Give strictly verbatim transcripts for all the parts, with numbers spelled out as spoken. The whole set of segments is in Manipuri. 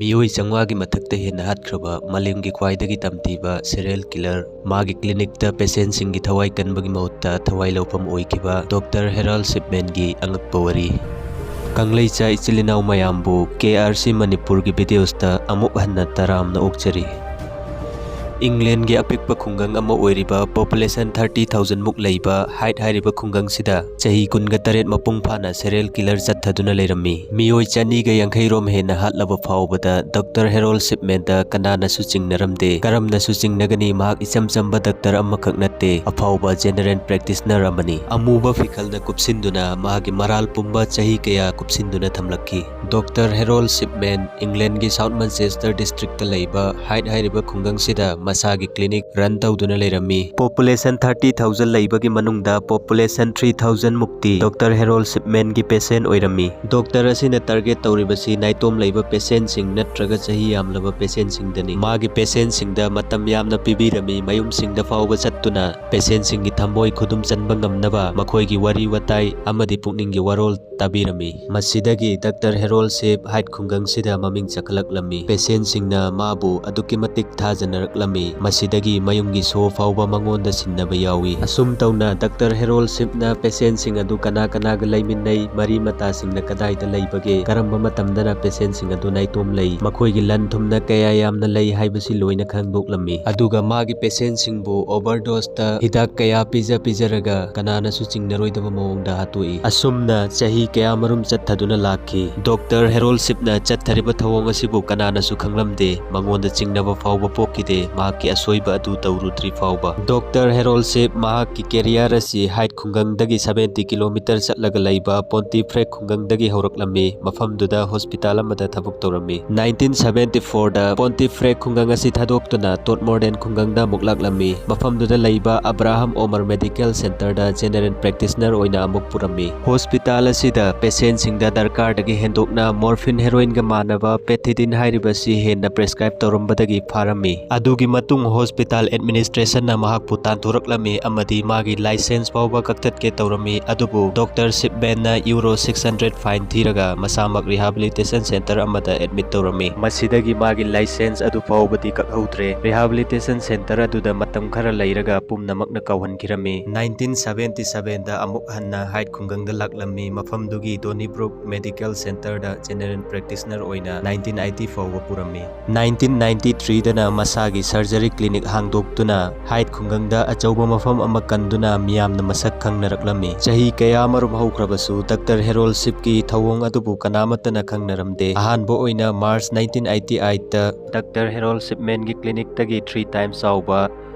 ꯃꯤꯑꯣꯏ ꯆꯥꯝꯃꯉꯥꯒꯤ ꯃꯊꯛꯇ ꯍꯦꯟꯅ ꯍꯥꯠꯈ꯭ꯔꯕ ꯃꯥꯂꯦꯝꯒꯤ ꯈ꯭ꯋꯥꯏꯗꯒꯤ ꯇꯝꯊꯤꯕ serial killer, ꯃꯥꯒꯤ clinicꯇ patientꯁꯤꯡꯒꯤ ꯊꯋꯥꯏ ꯀꯟꯕꯒꯤ ꯃꯍꯨꯠꯇ ꯊꯋꯥꯏ ꯂꯧꯐꯝ ꯑꯣꯏꯈꯤꯕ Doctor Harold Shipmanꯒꯤ ꯑꯉꯛꯄ ꯋꯥꯔꯤ꯫ ꯀꯪꯂꯩꯆꯥ ꯏꯆꯤꯜ ꯏꯅꯥꯎ ꯃꯌꯥꯝꯕꯨ KRC ꯃꯅꯤꯄꯨꯔꯒꯤ videosꯇ ꯑꯃꯨꯛ ꯍꯟꯅ ꯇꯔꯥꯝꯅ ꯑꯣꯛꯆꯔꯤ꯫ ꯏꯪꯂꯦꯟꯒꯤ ꯑꯄꯤꯛꯄ ꯈꯨꯡꯒꯪ ꯑꯃ ꯑꯣꯏꯔꯤꯕ, population thirty thousand ꯃꯨꯛ ꯂꯩꯕ Hyde ꯍꯥꯏꯔꯤꯕ ꯈꯨꯡꯒꯪꯁꯤꯗ ꯆꯍꯤ ꯀꯨꯟꯒ ꯇꯔꯦꯠ ꯃꯄꯨꯡ ꯐꯥꯅ serial killer ꯆꯠꯊꯗꯨꯅ ꯂꯩꯔꯝꯃꯤ꯫ ꯃꯤꯑꯣꯏ ꯆꯅꯤꯒ ꯌꯥꯡꯈꯩ ꯔꯣꯝ ꯍꯦꯟꯅ ꯍꯥꯠꯂꯕ ꯐꯥꯎꯕꯗ Doctor Harold Shipmanꯗ ꯀꯅꯥꯅꯁꯨ ꯆꯤꯡꯅꯔꯝꯗꯦ꯫ ꯀꯔꯝꯅꯁꯨ ꯆꯤꯡꯅꯒꯅꯤ? ꯃꯍꯥꯛ ꯏꯆꯝ ꯆꯝꯕ doctor ꯑꯃꯈꯛ ꯅꯠꯇꯦ, ꯑꯐꯥꯎꯕ general practitioner ꯑꯃꯅꯤ꯫ ꯑꯃꯨꯕ ꯐꯤꯈꯜꯅ ꯀꯨꯞꯁꯤꯟꯗꯨꯅ ꯃꯍꯥꯛꯀꯤ ꯃꯔꯥꯜ ꯄꯨꯝꯕ ꯆꯍꯤ ꯀꯌꯥ ꯀꯨꯞꯁꯤꯟꯗꯨꯅ ꯊꯝꯂꯛꯈꯤ꯫ Doctor Harold Shipman ꯏꯪꯂꯦꯟꯒꯤ South Manchester districtꯇ ꯂꯩꯕ Hyde ꯍꯥꯏꯔꯤꯕ ꯈꯨꯡꯒꯪꯁꯤꯗ ꯃꯁꯥꯒꯤ clinic run ꯇꯧꯗꯨꯅ ꯂꯩꯔꯝꯃꯤ꯫ Population thirty thousand ꯂꯩꯕꯒꯤ ꯃꯅꯨꯡꯗ population three thousand ꯃꯨꯛꯇꯤ Doctor Harold Shipmanꯒꯤ patient ꯑꯣꯏꯔꯝꯃꯤ꯫ Doctor ꯑꯁꯤꯅ target ꯇꯧꯔꯤꯕꯁꯤ ꯅꯥꯏꯇꯣꯝ ꯂꯩꯕ patientꯁꯤꯡ ꯅꯠꯇ꯭ꯔꯒ ꯆꯍꯤ ꯌꯥꯝꯂꯕ patientꯁꯤꯡꯗꯅꯤ꯫ ꯃꯥꯒꯤ patientꯁꯤꯡꯗ ꯃꯇꯝ ꯌꯥꯝꯅ ꯄꯤꯕꯤꯔꯝꯃꯤ, ꯃꯌꯨꯝꯁꯤꯡꯗ ꯐꯥꯎꯕ ꯆꯠꯇꯨꯅ patientꯁꯤꯡꯒꯤ ꯊꯃꯣꯏ ꯈꯨꯗꯨꯝ ꯆꯟꯕ ꯉꯝꯅꯕ ꯃꯈꯣꯏꯒꯤ ꯋꯥꯔꯤ ꯋꯥꯇꯥꯏ ꯑꯃꯗꯤ ꯄꯨꯛꯅꯤꯡꯒꯤ ꯋꯥꯔꯣꯜ ꯇꯥꯕꯤꯔꯝꯃꯤ꯫ ꯃꯁꯤꯗꯒꯤ Doctor Harold Shipp Hyde ꯈꯨꯡꯒꯪꯁꯤꯗ ꯃꯃꯤꯡ ꯆꯈꯠꯂꯛꯂꯝꯃꯤ꯫ Patientꯁꯤꯡꯅ ꯃꯥꯕꯨ ꯑꯗꯨꯛꯀꯤ ꯃꯇꯤꯛ ꯊꯥꯖꯅꯔꯛꯂꯝꯃꯤ, ꯃꯁꯤꯗꯒꯤ ꯃꯌꯨꯝꯒꯤ ꯁꯣ ꯐꯥꯎꯕ ꯃꯉꯣꯟꯗ ꯁꯤꯟꯅꯕ ꯌꯥꯎꯏ꯫ ꯑꯁꯨꯝ ꯇꯧꯅ Doctor Harold Shippꯅ patientꯁꯤꯡ ꯑꯗꯨ ꯀꯅꯥ ꯀꯅꯥꯒ ꯂꯩꯃꯤꯟꯅꯩ, ꯃꯔꯤ ꯃꯇꯥꯁꯤꯡꯅ ꯀꯗꯥꯏꯗ ꯂꯩꯕꯒꯦ, ꯀꯔꯝꯕ ꯃꯇꯝꯗꯅ patientꯁꯤꯡ ꯑꯗꯨ ꯅꯥꯏꯇꯣꯝ ꯂꯩ, ꯃꯈꯣꯏꯒꯤ ꯂꯟ ꯊꯨꯝꯅ ꯀꯌꯥ ꯌꯥꯝꯅ ꯂꯩ ꯍꯥꯏꯕꯁꯤ ꯂꯣꯏꯅ ꯈꯪꯗꯣꯛꯂꯝꯃꯤ꯫ ꯑꯗꯨꯒ ꯃꯥꯒꯤ patientꯁꯤꯡꯕꯨ overdoseꯇ ꯍꯤꯗꯥꯛ ꯀꯌꯥ ꯄꯤꯖ ꯄꯤꯖꯔꯒ ꯀꯅꯥꯅꯁꯨ ꯆꯤꯡꯅꯔꯣꯏꯗꯕ ꯃꯑꯣꯡꯗ ꯍꯥꯠꯇꯣꯛꯏ꯫ ꯑꯁꯨꯝꯅ ꯆꯍꯤ ꯀꯌꯥ ꯃꯔꯨꯝ ꯆꯠꯊꯗꯨꯅ ꯂꯥꯛꯈꯤ꯫ Doctor Harold Shippꯅ ꯆꯠꯊꯔꯤꯕ ꯊꯧꯑꯣꯡ ꯑꯁꯤꯕꯨ ꯀꯅꯥꯅꯁꯨ ꯈꯪꯂꯝꯗꯦ꯫ ꯃꯉꯣꯟꯗ ꯆꯤꯡꯅꯕ ꯐꯥꯎꯕ ꯄꯣꯛꯈꯤꯗꯦ, ꯃꯍꯥꯛꯀꯤ ꯑꯁꯣꯏꯕ ꯑꯗꯨ ꯇꯧꯔꯨꯗ꯭ꯔꯤ ꯐꯥꯎꯕ꯫ Doctor Harold Shipp ꯃꯍꯥꯛꯀꯤ career ꯑꯁꯤ Hyde ꯈꯨꯡꯒꯪꯗꯒꯤ seventy kilometre ꯆꯠꯂꯒ ꯂꯩꯕ Pontefract ꯈꯨꯡꯒꯪꯗꯒꯤ ꯍꯧꯔꯛꯂꯝꯃꯤ꯫ ꯃꯐꯝꯗꯨꯗ hospital ꯑꯃꯗ ꯊꯕꯛ ꯇꯧꯔꯝꯃꯤ꯫ Nineteen seventy fourꯗ Pontefract ꯈꯨꯡꯒꯪ ꯑꯁꯤ ꯊꯥꯗꯣꯛꯇꯨꯅ Todmorden ꯈꯨꯡꯒꯪꯗ ꯑꯃꯨꯛ ꯂꯥꯛꯂꯝꯃꯤ꯫ ꯃꯐꯝꯗꯨꯗ ꯂꯩꯕ Abraham Omer Medical Centreꯗ general practitioner ꯑꯣꯏꯅ ꯑꯃꯨꯛ ꯄꯨꯔꯝꯃꯤ꯫ Hospital ꯑꯁꯤꯗ patientꯁꯤꯡꯗ ꯗꯔꯀꯥꯔꯗꯒꯤ ꯍꯦꯟꯗꯣꯛꯅ morphine heroinꯒ ꯃꯥꯟꯅꯕ pethidine ꯍꯥꯏꯔꯤꯕ ꯑꯁꯤ ꯍꯦꯟꯅ prescribe ꯇꯧꯔꯝꯕꯗꯒꯤ ꯐꯥꯔꯝꯃꯤ꯫ ꯑꯗꯨꯒꯤ ꯃꯇꯨꯡ hospital administrationꯅ ꯃꯍꯥꯛꯄꯨ ꯇꯥꯟꯊꯣꯔꯛꯂꯝꯃꯤ ꯑꯃꯗꯤ ꯃꯥꯒꯤ licence ꯐꯥꯎꯕ ꯀꯛꯊꯠꯀꯦ ꯇꯧꯔꯝꯃꯤ, ꯑꯗꯨꯕꯨ Doctor Shipmanꯅ Euro six hundred fine ꯊꯤꯔꯒ ꯃꯁꯥꯃꯛ rehabilitation center ꯑꯃꯗ admit ꯇꯧꯔꯝꯃꯤ꯫ ꯃꯁꯤꯗꯒꯤ ꯃꯥꯒꯤ license ꯑꯗꯨ ꯐꯥꯎꯕꯗꯤ ꯀꯛꯍꯧꯗ꯭ꯔꯦ꯫ Rehabilitation center ꯑꯗꯨꯗ ꯃꯇꯝ ꯈꯔ ꯂꯩꯔꯒ ꯄꯨꯝꯅꯃꯛꯅ ꯀꯥꯎꯍꯟꯈꯤꯔꯝꯃꯤ꯫ Nineteen seventy seven ꯗ ꯑꯃꯨꯛ ꯍꯟꯅ Hyde ꯈꯨꯡꯒꯪꯗ ꯂꯥꯛꯂꯝꯃꯤ꯫ ꯃꯐꯝꯗꯨꯒꯤ Donnybrook Medical Center ꯗ general practitioner ꯑꯣꯏꯅ nineteen eighty ꯐꯥꯎꯕ ꯄꯨꯔꯝꯃꯤ꯫ Nineteen ninety three ꯗꯅ ꯃꯁꯥꯒꯤ surgery clinic ꯍꯥꯡꯗꯣꯛꯇꯨꯅ Hyde ꯈꯨꯡꯒꯪꯗ ꯑꯆꯧꯕ ꯃꯐꯝ ꯑꯃ ꯀꯟꯗꯨꯅ ꯃꯤꯌꯥꯝꯅ ꯃꯁꯛ ꯈꯪꯅꯔꯛꯂꯝꯃꯤ꯫ ꯆꯍꯤ ꯀꯌꯥ ꯑꯃꯔꯣꯝ ꯍꯧꯈ꯭ꯔꯕꯁꯨ Doctor Harold Shipꯀꯤ ꯊꯧꯑꯣꯡ ꯑꯗꯨꯕꯨ ꯀꯅꯥꯃꯠꯇꯅ ꯈꯪꯅꯔꯝꯗꯦ꯫ ꯑꯍꯥꯟꯕ ꯑꯣꯏꯅ March nineteen eighty eight ꯗ Doctor Harold Shipmanꯒꯤ clinicꯇꯒꯤ three times ꯆꯥꯎꯕ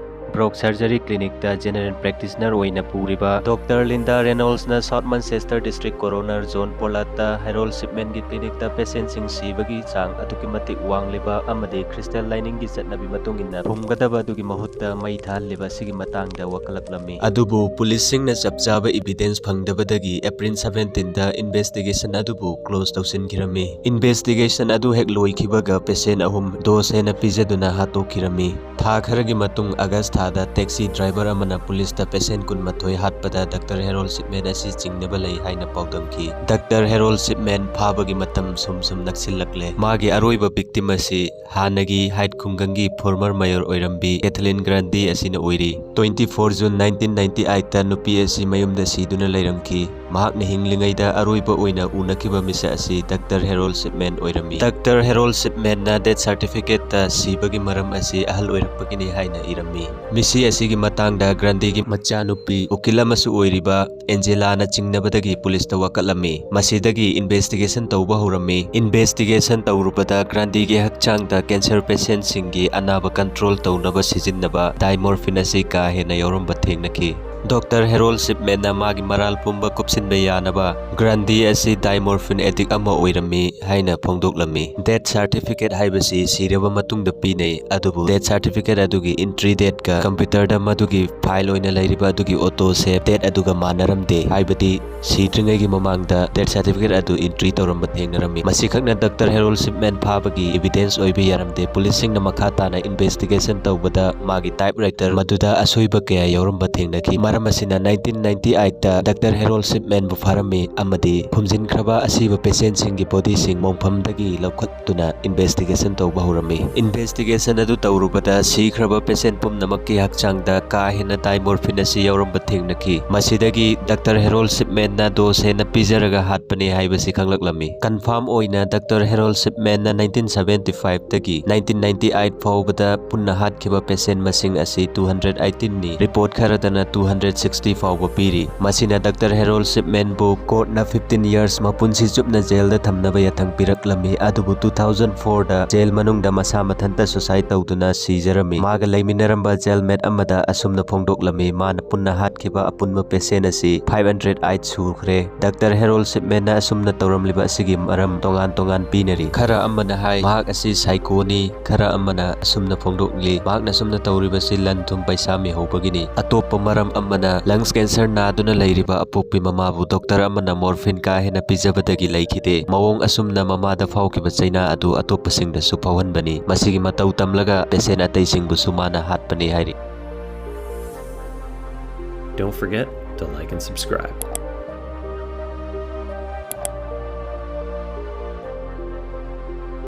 Brock Surgery Clinicꯇ general practitioner ꯑꯣꯏꯅ ꯄꯨꯔꯤꯕ Doctor Linda Reynoldsꯅ South Manchester District Coroner John Pollardꯇ Harold Shipmanꯒꯤ clinicꯇ patientꯁꯤꯡ ꯁꯤꯕꯒꯤ ꯆꯥꯡ ꯑꯗꯨꯛꯀꯤ ꯃꯇꯤꯛ ꯋꯥꯡꯂꯤꯕ ꯑꯃꯗꯤ Christian ꯂꯥꯏꯅꯤꯡꯒꯤ ꯆꯠꯅꯕꯤ ꯃꯇꯨꯡ ꯏꯟꯅ ꯐꯨꯝꯒꯗꯕ ꯑꯗꯨꯒꯤ ꯃꯍꯨꯠꯇ ꯃꯩ ꯊꯥꯍꯜꯂꯤꯕ ꯑꯁꯤꯒꯤ ꯃꯇꯥꯡꯗ ꯋꯥꯀꯠꯂꯛꯂꯝꯃꯤ꯫ ꯑꯗꯨꯕꯨ policeꯁꯤꯡꯅ ꯆꯞ ꯆꯥꯕ evidence ꯐꯪꯗꯕꯗꯒꯤ April seventeen ꯗ investigation ꯑꯗꯨꯕꯨ close ꯇꯧꯁꯤꯟꯈꯤꯔꯝꯃꯤ꯫ Investigation ꯑꯗꯨ ꯍꯦꯛ ꯂꯣꯏꯈꯤꯕꯒ patient ꯑꯍꯨꯝ dose ꯍꯦꯟꯅ ꯄꯤꯖꯗꯨꯅ ꯍꯥꯠꯇꯣꯛꯈꯤꯔꯝꯃꯤ꯫ ꯊꯥ ꯈꯔꯒꯤ ꯃꯇꯨꯡ August ꯊꯥꯗ taxi driver ꯑꯃꯅ policeꯇ patient ꯀꯨꯟꯃꯥꯊꯣꯏ ꯍꯥꯠꯄꯗ Doctor Harold Shipman ꯑꯁꯤ ꯆꯤꯡꯅꯕ ꯂꯩ ꯍꯥꯏꯅ ꯄꯥꯎꯗꯝꯈꯤ꯫ Doctor Harold Shipman ꯐꯥꯕꯒꯤ ꯃꯇꯝ ꯁꯨꯝ ꯁꯨꯝ ꯅꯛꯁꯤꯜꯂꯛꯂꯦ꯫ ꯃꯥꯒꯤ ꯑꯔꯣꯏꯕ victim ꯑꯁꯤ ꯍꯥꯟꯅꯒꯤ Hyde ꯈꯨꯡꯒꯪꯒꯤ former mayor ꯑꯣꯏꯔꯝꯕꯤ Kathleen Grundy ꯑꯁꯤꯅ ꯑꯣꯏꯔꯤ꯫ Twenty four June nineteen ninety eight ꯇ ꯅꯨꯄꯤ ꯑꯁꯤ ꯃꯌꯨꯝꯗ ꯁꯤꯗꯨꯅ ꯂꯩꯔꯝꯈꯤ꯫ ꯃꯍꯥꯛꯅ ꯍꯤꯡꯂꯤꯉꯩꯗ ꯑꯔꯣꯏꯕ ꯑꯣꯏꯅ ꯎꯅꯈꯤꯕ ꯃꯤꯁꯛ ꯑꯁꯤ Doctor Harold Shipman ꯑꯣꯏꯔꯝꯃꯤ꯫ Doctor Harold Shipmanꯅ death certificateꯇ ꯁꯤꯕꯒꯤ ꯃꯔꯝ ꯑꯁꯤ ꯑꯍꯜ ꯑꯣꯏꯔꯛꯄꯒꯤꯅꯤ ꯍꯥꯏꯅ ꯏꯔꯝꯃꯤ꯫ ꯃꯤꯁꯤ ꯑꯁꯤꯒꯤ ꯃꯇꯥꯡꯗ Grundyꯒꯤ ꯃꯆꯥꯅꯨꯄꯤ ꯎꯀꯤꯜ ꯑꯃꯁꯨ ꯑꯣꯏꯔꯤꯕ Angelaꯅ ꯆꯤꯡꯅꯕꯗꯒꯤ policeꯇ ꯋꯥꯀꯠꯂꯝꯃꯤ꯫ ꯃꯁꯤꯗꯒꯤ investigation ꯇꯧꯕ ꯍꯧꯔꯝꯃꯤ꯫ Investigation ꯇꯧꯔꯨꯕꯗ Grundyꯒꯤ ꯍꯛꯆꯥꯡꯗ cancer patientꯁꯤꯡꯒꯤ ꯑꯅꯥꯕ control ꯇꯧꯅꯕ ꯁꯤꯖꯤꯟꯅꯕ diamorphine ꯑꯁꯤ ꯀꯥ ꯍꯦꯟꯅ ꯌꯥꯎꯔꯝꯕ ꯊꯦꯡꯅꯈꯤ꯫ Doctor Harold Shipmanꯅ ꯃꯥꯒꯤ ꯃꯔꯥꯜ ꯄꯨꯝꯕ ꯀꯨꯞꯁꯤꯟꯕ ꯌꯥꯅꯕ Grundy ꯑꯁꯤ diamorphine addict ꯑꯃ ꯑꯣꯏꯔꯝꯃꯤ ꯍꯥꯏꯅ ꯐꯣꯡꯗꯣꯛꯂꯝꯃꯤ꯫ Death certificate ꯍꯥꯏꯕꯁꯤ ꯁꯤꯔꯕ ꯃꯇꯨꯡꯗ ꯄꯤꯅꯩ, ꯑꯗꯨꯕꯨ death certificate ꯑꯗꯨꯒꯤ entry dateꯀ computerꯗ ꯃꯗꯨꯒꯤ file ꯑꯣꯏꯅ ꯂꯩꯔꯤꯕ ꯑꯗꯨꯒꯤ auto save date ꯑꯗꯨꯒ ꯃꯥꯟꯅꯔꯝꯗꯦ, ꯍꯥꯏꯕꯗꯤ ꯁꯤꯗ꯭ꯔꯤꯉꯩꯒꯤ ꯃꯃꯥꯡꯗ death certificate ꯑꯗꯨ entry ꯇꯧꯔꯝꯕ ꯊꯦꯡꯅꯔꯝꯃꯤ꯫ ꯃꯁꯤ ꯈꯛꯅ Doctor Harold Shipman ꯐꯥꯕꯒꯤ evidence ꯑꯣꯏꯕ ꯌꯥꯔꯝꯗꯦ꯫ Policeꯁꯤꯡꯅ ꯃꯈꯥ ꯇꯥꯅ investigation ꯇꯧꯕꯗ ꯃꯥꯒꯤ typewriter ꯃꯗꯨꯗ ꯑꯁꯣꯏꯕ ꯀꯌꯥ ꯌꯥꯎꯔꯝꯕ ꯊꯦꯡꯅꯈꯤ꯫ ꯃꯔꯝ ꯑꯁꯤꯅ nineteen ninety eight ꯗ Doctor Harold Shipman ꯕꯨ ꯐꯥꯔꯝꯃꯤ ꯑꯃꯗꯤ ꯐꯨꯝꯖꯤꯟꯈ꯭ꯔꯕ ꯑꯁꯤꯕ patient ꯁꯤꯡꯒꯤ body ꯁꯤꯡ ꯃꯣꯡꯐꯝꯗꯒꯤ ꯂꯧꯈꯠꯇꯨꯅ investigation ꯇꯧꯕ ꯍꯧꯔꯝꯃꯤ꯫ Investigation ꯑꯗꯨ ꯇꯧꯔꯨꯕꯗ ꯁꯤꯈ꯭ꯔꯕ patient ꯄꯨꯝꯅꯃꯛꯀꯤ ꯍꯛꯆꯥꯡꯗ ꯀꯥ ꯍꯦꯟꯅ dimorphin ꯑꯁꯤ ꯌꯥꯎꯔꯝꯕ ꯊꯦꯡꯅꯈꯤ꯫ ꯃꯁꯤꯗꯒꯤ Doctor Harold Shipman ꯅ dose ꯍꯦꯟꯅ ꯄꯤꯖꯔꯒ ꯍꯥꯠꯄꯅꯤ ꯍꯥꯏꯕꯁꯤ ꯈꯪꯂꯛꯂꯝꯃꯤ꯫ Confirm ꯑꯣꯏꯅ Doctor Harold Shipman ꯅ nineteen seventy five ꯗꯒꯤ nineteen ninety eight ꯐꯥꯎꯕꯗ ꯄꯨꯟꯅ ꯍꯥꯠꯈꯤꯕ patient ꯃꯁꯤꯡ ꯑꯁꯤ two hundred eighteen ꯅꯤ꯫ Report ꯈꯔꯗꯅ two hundred sixty ꯐꯥꯎꯕ ꯄꯤꯔꯤ꯫ ꯃꯁꯤꯅ Doctor Harold Shipman ꯕꯨ court ꯅ fifteen years ꯃꯄꯨꯟꯁꯤ ꯆꯨꯞꯅ jail ꯗ ꯊꯝꯅꯕ ꯌꯥꯊꯪ ꯄꯤꯔꯛꯂꯝꯃꯤ꯫ ꯑꯗꯨꯕꯨ two thousand four ꯗ jail ꯃꯅꯨꯡꯗ ꯃꯁꯥ ꯃꯊꯟꯇ suicide ꯇꯧꯗꯨꯅ ꯁꯤꯖꯔꯝꯃꯤ꯫ ꯃꯥꯒ ꯂꯩꯃꯤꯟꯅꯔꯝꯕ jailmate ꯑꯃꯗ ꯑꯁꯨꯝꯅ ꯐꯣꯡꯗꯣꯛꯂꯝꯃꯤ, ꯃꯥꯅ ꯄꯨꯟꯅ ꯍꯥꯠꯈꯤꯕ ꯑꯄꯨꯟꯕ patient ꯑꯁꯤ five hundred eight ꯁꯨꯈ꯭ꯔꯦ꯫ Doctor Harold Shipman ꯅ ꯑꯁꯨꯝꯅ ꯇꯧꯔꯝꯂꯤꯕ ꯑꯁꯤꯒꯤ ꯃꯔꯝ ꯇꯣꯉꯥꯟ ꯇꯣꯉꯥꯟ ꯄꯤꯅꯔꯤ꯫ ꯈꯔ ꯑꯃꯅ ꯍꯥꯏ, ꯃꯍꯥꯛ ꯑꯁꯤ psycho ꯅꯤ, ꯈꯔ ꯑꯃꯅ ꯑꯁꯨꯝꯅ ꯐꯣꯡꯗꯣꯛꯂꯤ, ꯃꯍꯥꯛꯅ ꯑꯁꯨꯝꯅ ꯇꯧꯔꯤꯕꯁꯤ ꯂꯟ ꯊꯨꯝ ꯄꯩꯁꯥ ꯃꯤꯍꯧꯕꯒꯤꯅꯤ꯫ ꯑꯇꯣꯞꯄ ꯃꯔꯝ ꯑꯃꯅ, lungs cancer ꯅꯥꯗꯨꯅ ꯂꯩꯔꯤꯕ ꯑꯄꯣꯛꯄꯤ ꯃꯃꯥꯕꯨ doctor ꯑꯃꯅ morphine ꯀꯥ ꯍꯦꯟꯅ ꯄꯤꯖꯕꯗꯒꯤ ꯂꯩꯈꯤꯗꯦ꯫ ꯃꯑꯣꯡ ꯑꯁꯨꯝꯅ ꯃꯃꯥꯗ ꯐꯥꯎꯈꯤꯕ ꯆꯩꯅꯥ ꯑꯗꯨ ꯑꯇꯣꯞꯄꯁꯤꯡꯗꯁꯨ ꯐꯥꯎꯍꯟꯕꯅꯤ꯫ ꯃꯁꯤꯒꯤ ꯃꯇꯧ ꯇꯝꯂꯒ patient ꯑꯇꯩꯁꯤꯡꯕꯨꯁꯨ ꯃꯥꯅ ꯍꯥꯠꯄꯅꯤ ꯍꯥꯏꯔꯤ꯫ Don't forget to like and subscribe.